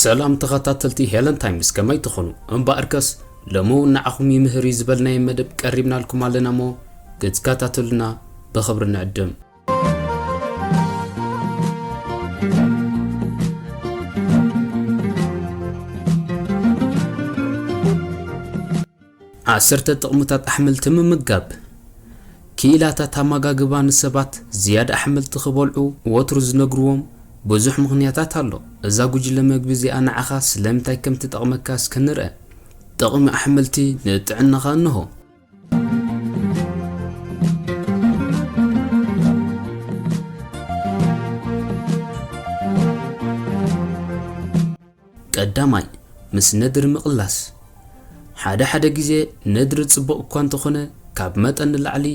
ሰላም ተኸታተልቲ ሄለን ታይምስ፣ ከመይ ትኾኑ? እምበኣርከስ ሎሚ እውን ንዓኹም ይምህር እዩ ዝበልናዮ መደብ ቀሪብናልኩም ኣለና እሞ ክትከታተሉና ብኽብሪ ንዕድም። ዓሰርተ ጥቕምታት ኣሕምልቲ ምምጋብ። ክኢላታት ኣመጋግባ ንሰባት ዝያዳ ኣሕምልቲ ክበልዑ ወትሩ ዝነግርዎም ብዙሕ ምኽንያታት ኣሎ። እዛ ጉጅለ መግቢ እዚኣ ንዓኻ ስለምንታይ ከም ትጠቕመካ እስከ ንርአ። ጥቕሚ ኣሕምልቲ ንጥዕናኻ እንሆ። ቀዳማይ፣ ምስ ነድሪ ምቕላስ። ሓደ ሓደ ግዜ ነድሪ ጽቡቕ እኳ እንተኾነ፣ ካብ መጠን ንላዕሊ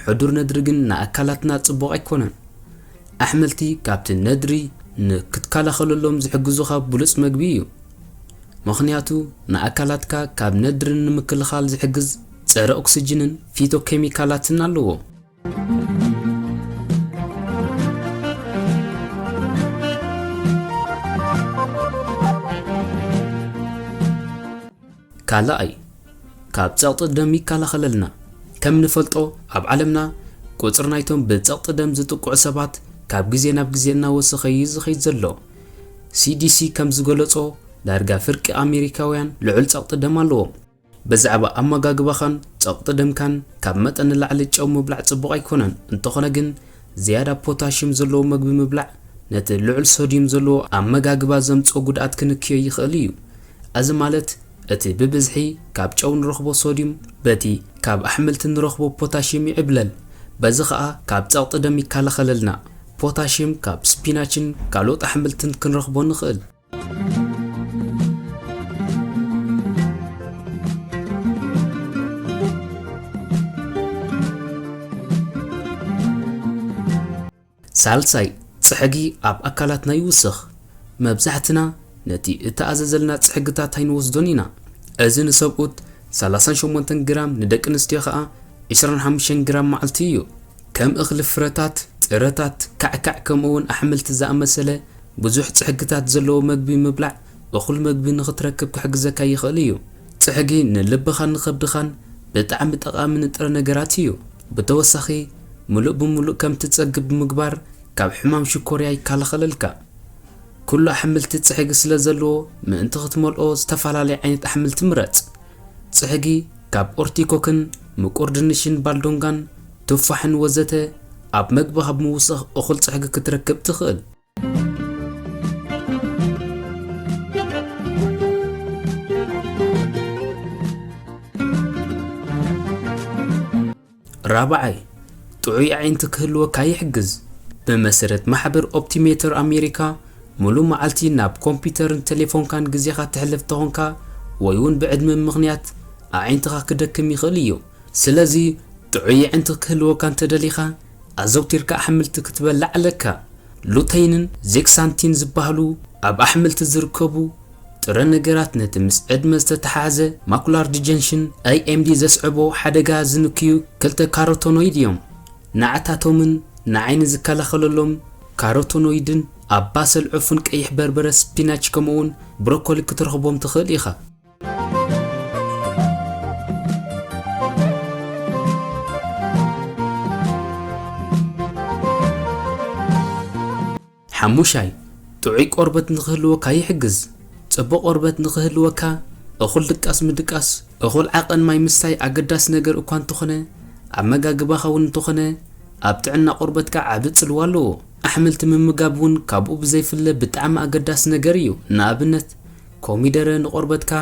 ሕዱር ነድሪ ግን ንኣካላትና ጽቡቕ ኣይኮነን። ኣሕምልቲ ካብቲ ነድሪ ንክትከላኸለሎም ዝሕግዙኻ ብሉጽ መግቢ እዩ። ምኽንያቱ ንኣካላትካ ካብ ነድሪ ንምክልኻል ዝሕግዝ ጸረ ኦክስጅንን ፊቶኬሚካላትን ኣለዎ። ካልኣይ፣ ካብ ጸቕጢ ደም ይከላኸለልና። ከም ንፈልጦ፣ ኣብ ዓለምና ቁጽሪ ናይቶም ብጸቕጢ ደም ዝጥቅዑ ሰባት ካብ ግዜ ናብ ግዜ እናወሰኸ እዩ ዝኸይድ ዘሎ። ሲ ዲ ሲ ከም ዝገለጾ፣ ዳርጋ ፍርቂ ኣሜሪካውያን ልዑል ጸቕጢ ደም ኣለዎም። ብዛዕባ ኣመጋግባኻን ጸቕጢ ደምካን፣ ካብ መጠን ንላዕሊ ጨው ምብላዕ ጽቡቕ ኣይኮነን። እንተኾነ ግን፣ ዝያዳ ፖታሽየም ዘለዎ መግቢ ምብላዕ ነቲ ልዑል ሶድየም ዘለዎ ኣመጋግባ ዘምጽኦ ጉድኣት ክንክዮ ይኽእል እዩ። እዚ ማለት፣ እቲ ብብዝሒ ካብ ጨው ንረኽቦ ሶድየም በቲ ካብ ኣሕምልቲ ንረኽቦ ፖታሽየም ይዕብለል። በዚ ኸኣ ካብ ጸቕጢ ደም ይከላኸለልና። ፖታሽየም ካብ ስፒናችን ካልኦት ኣሕምልትን ክንረኽቦ ንኽእል። ሳልሳይ፣ ጽሕጊ ኣብ ኣካላትና ይውስኽ። መብዛሕትና ነቲ እተኣዘዘልና ጽሕግታት ኣይንወስዶን ኢና። እዚ ንሰብኡት ሰላሳን ሸሞንተን ግራም፣ ንደቂ ኣንስትዮ ኸኣ ዕስራን ሓሙሽተን ግራም መዓልቲ እዩ። ከም እኽሊ፣ ፍረታት፣ ጥረታት፣ ካዕካዕ፣ ከምኡውን ኣሕምልቲ ዝኣመሰለ ብዙሕ ጽሕግታት ዘለዎ መግቢ ምብላዕ እኹል መግቢ ንኽትረክብ ክሕግዘካ ይኽእል እዩ። ጽሕጊ ንልብኻን ንኸብድኻን ብጣዕሚ ጠቓሚ ንጥረ ነገራት እዩ። ብተወሳኺ፣ ምሉእ ብምሉእ ከም ትጸግብ ብምግባር ካብ ሕማም ሽኮርያ ይከላኸለልካ። ኩሉ ኣሕምልቲ ጽሕጊ ስለ ዘለዎ፣ ምእንቲ ክትመልኦ ዝተፈላለየ ዓይነት ኣሕምልቲ ምረጽ። ጽሕጊ ካብ ኦርቲኮክን ምቁር ድንሽን ባልዶንጋን ቱፋሕን ወዘተ ኣብ መግብኻ ብምውሳኽ እኹል ጽሕጊ ክትረክብ ትኽእል። ራብዓይ፣ ጥዑይ ኣዒንቲ ክህልወካ ይሕግዝ። ብመሰረት ማሕበር ኦፕቲሜተር ኣሜሪካ፣ ሙሉእ መዓልቲ ናብ ኮምፒውተርን ቴሌፎንካን ግዜኻ ተሕልፍ ተኾንካ፣ ወይ እውን ብዕድመ ምኽንያት ኣዒንትኻ ክደክም ይኽእል እዩ። ስለዚ ጥዑይ ኣዒንቲ ክህልወካ እንተደሊኻ፣ ኣዘውቲርካ ኣሕምልቲ ክትበልዕ ኣለካ። ሉተይንን ዜክሳንቲን ዝበሃሉ ኣብ ኣሕምልቲ ዝርከቡ ጥረ ነገራት ነቲ ምስ ዕድመ ዝተተሓሓዘ ማኩላር ዲጀንሽን፣ ኣይ ኤም ዲ፣ ዘስዕቦ ሓደጋ ዝንክዩ ክልተ ካሮቶኖይድ እዮም። ንዓታቶምን ንዓይኒ ዝከላኸለሎም ካሮቶኖይድን ኣብ ባሰል፣ ዕፉን፣ ቀይሕ በርበረ፣ ስፒናች፣ ከምኡውን ብሮኮሊ ክትረኽቦም ትኽእል ኢኻ። ሓሙሻይ፣ ጥዑይ ቆርበት ንኽህልወካ ይሕግዝ። ጽቡቕ ቆርበት ንኽህልወካ፣ እኹል ድቃስ ምድቃስ፣ እኹል ዓቐን ማይ ምስታይ ኣገዳሲ ነገር እኳ እንተኾነ፣ ኣመጋግባኻ እውን እንተኾነ ኣብ ጥዕና ቆርበትካ ዓቢ ጽልዋ ኣለዎ። ኣሕምልቲ ምምጋብ እውን ካብኡ ብዘይፍለ ብጣዕሚ ኣገዳሲ ነገር እዩ። ንኣብነት፣ ኮሚደረ ንቆርበትካ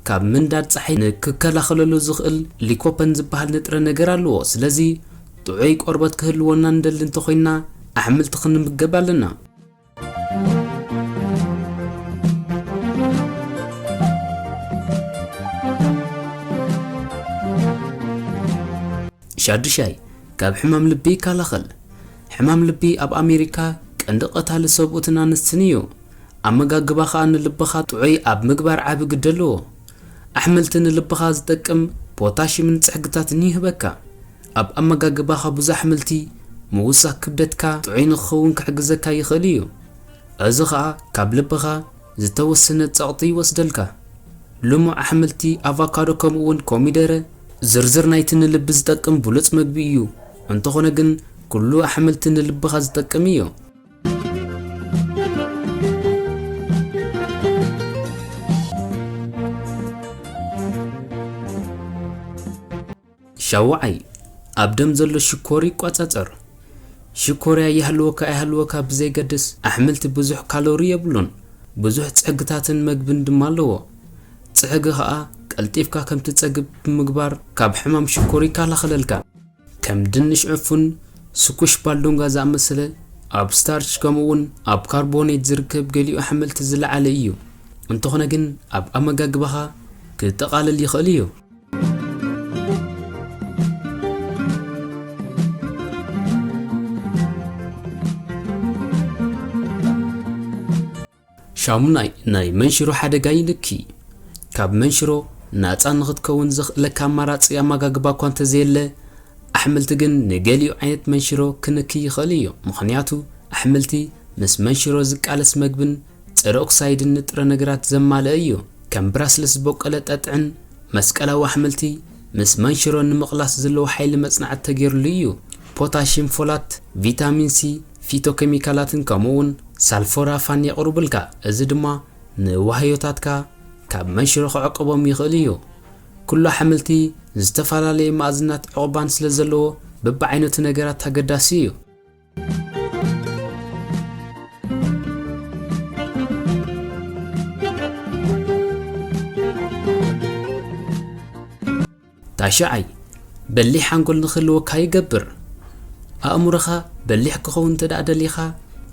ካብ ምንዳድ ጸሓይ ንክከላኸለሉ ዝኽእል ሊኮፐን ዝበሃል ንጥረ ነገር ኣለዎ። ስለዚ፣ ጥዑይ ቆርበት ክህልወና ንደሊ እንተኾይንና፣ ኣሕምልቲ ክንምገብ ኣለና። ሻዱሻይ፣ ካብ ሕማም ልቢ ይከላኸል። ሕማም ልቢ ኣብ ኣሜሪካ ቀንዲ ቀታሊ ሰብኡትን ኣንስትን እዩ። ኣመጋግባ ኸኣ ንልብኻ ጥዑይ ኣብ ምግባር ዓቢ ግደ ኣለዎ። ኣሕምልቲ ንልብኻ ዝጠቅም ፖታሽምን ጽሕግታትን ይህበካ። ኣብ ኣመጋግባኻ ብዙሕ ኣሕምልቲ ምውሳኽ ክብደትካ ጥዑይ ንኽኸውን ክሕግዘካ ይኽእል እዩ። እዚ ኸኣ ካብ ልብኻ ዝተወሰነ ጸቕጢ ይወስደልካ። ልሙዕ ኣሕምልቲ፣ ኣቫካዶ ከምኡ እውን ኮሚደረ ዝርዝር ናይቲ ንልቢ ዝጠቅም ብሉጽ መግቢ እዩ። እንተኾነ ግን ኩሉ ኣሕምልቲ ንልብኻ ዝጠቅም እዩ። ሻውዓይ፣ ኣብ ደም ዘሎ ሽኮር ይቆጻጸር። ሽኮርያ ይህልወካ ኣይህልወካ ብዘይገድስ፣ ኣሕምልቲ ብዙሕ ካሎሪ የብሉን። ብዙሕ ጽዕግታትን መግብን ድማ ኣለዎ። ጽዕጊ ኸኣ ቀልጢፍካ ከም ትጸግብ ብምግባር ካብ ሕማም ሽኮር ይከላኸለልካ። ከም ድንሽ ዕፉን፣ ስኩሽ ባልዶንጋ ዝኣመሰለ ኣብ ስታርች ከምኡ'ውን ኣብ ካርቦኔት ዝርከብ ገሊኡ ኣሕምልቲ ዝለዓለ እዩ። እንተኾነ ግን ኣብ ኣመጋግባኻ ክጠቓለል ይኽእል እዩ። ሻሙናይ፣ ናይ መንሽሮ ሓደጋ ይንኪ። ካብ መንሽሮ ናጻ ንኽትከውን ዘኽእለካ ኣማራጺ ኣመጋግባ እኳ እንተዘየለ፣ ኣሕምልቲ ግን ንገሊኡ ዓይነት መንሽሮ ክንኪ ይኽእል እዩ። ምኽንያቱ ኣሕምልቲ ምስ መንሽሮ ዝቃለስ መግብን ጸረ ኦክሳይድን ንጥረ ነገራት ዘማልአ እዩ። ከም ብራስልስ ዝበቆለ ጠጥዕን መስቀላዊ ኣሕምልቲ ምስ መንሽሮ ንምቕላስ ዘለዎ ሓይሊ መጽናዕቲ ተገይሩሉ እዩ። ፖታሽየም፣ ፎላት፣ ቪታሚን ሲ፣ ፊቶኬሚካላትን ከምኡ'ውን ሳልፎራፋን የቕርቡልካ። እዚ ድማ ንዋህዮታትካ ካብ መንሽሮ ክዕቅቦም ይኽእል እዩ። ኩሉ ኣሕምልቲ ዝተፈላለየ መኣዝናት ዕቑባን ስለ ዘለዎ በብዓይነቱ ነገራት ኣገዳሲ እዩ። ታሽዓይ፣ በሊሕ ሓንጎል ንኽህልወካ ይገብር። ኣእምሮኻ በሊሕ ክኸውን እንተ ደኣ ደሊኻ፣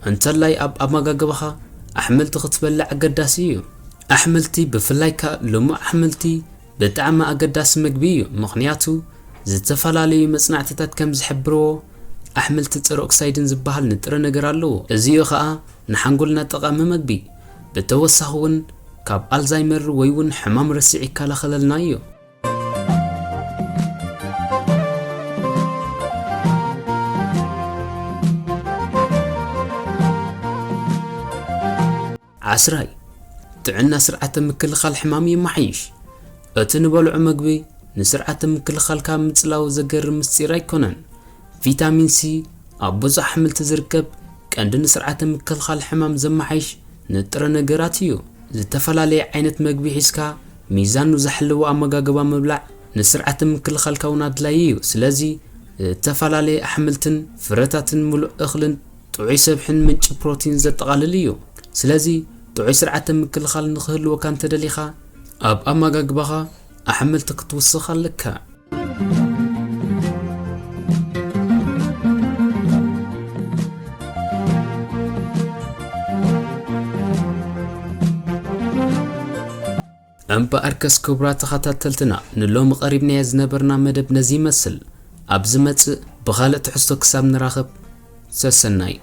እንተላይ ኣብ ኣመጋግባኻ ኣሕምልቲ ክትበልዕ ኣገዳሲ እዩ። ኣሕምልቲ፣ ብፍላይ ከኣ ልሙዕ ኣሕምልቲ፣ ብጣዕሚ ኣገዳሲ መግቢ እዩ። ምኽንያቱ፣ ዝተፈላለዩ መጽናዕትታት ከም ዝሕብርዎ፣ ኣሕምልቲ ጸረ ኦክሳይድን ዝበሃል ንጥረ ነገር ኣለዎ። እዚኡ ኸኣ ንሓንጎልና ጠቓሚ መግቢ፣ ብተወሳኺ እውን ካብ ኣልዛይመር ወይ እውን ሕማም ረሲዕ ይከላኸለልና እዩ። ዓስራይ፣ ጥዕና ስርዓተ ምክልኻል ሕማም የማሓይሽ። እቲ ንበልዖ መግቢ ንስርዓተ ምክልኻልካ ምጽላው ዘገርም ምስጢር ኣይኮነን። ቪታሚን ሲ ኣብ ብዙሕ ኣሕምልቲ ዝርከብ ቀንዲ ንስርዓተ ምክልኻል ሕማም ዘማሓይሽ ንጥረ ነገራት እዩ። ዝተፈላለየ ዓይነት መግቢ ሒዝካ፣ ሚዛኑ ዘሕለወ ኣመጋግባ ምብላዕ ንስርዓተ ምክልኻልካ እውን ኣድላዪ እዩ። ስለዚ፣ ዝተፈላለየ ኣሕምልትን ፍረታትን ምሉእ እኽልን ጥዑይ ሰብሕን ምንጪ ፕሮቲን ዘጠቓልል እዩ። ስለዚ፣ ጥዑይ ስርዓተ ምክልኻል ንኽህልወካ እንተደሊኻ፣ ኣብ ኣመጋግባኻ ኣሕምልቲ ክትውስኽ ኣለካ። እምበኣርከስ ክቡራት ተኸታተልትና፣ ንሎሚ ቀሪብናዮ ዝነበርና መደብ ነዚ ይመስል። ኣብ ዝመጽእ ብኻልእ ትሕዝቶ ክሳብ ንራኸብ፣ ሰሰናዩ።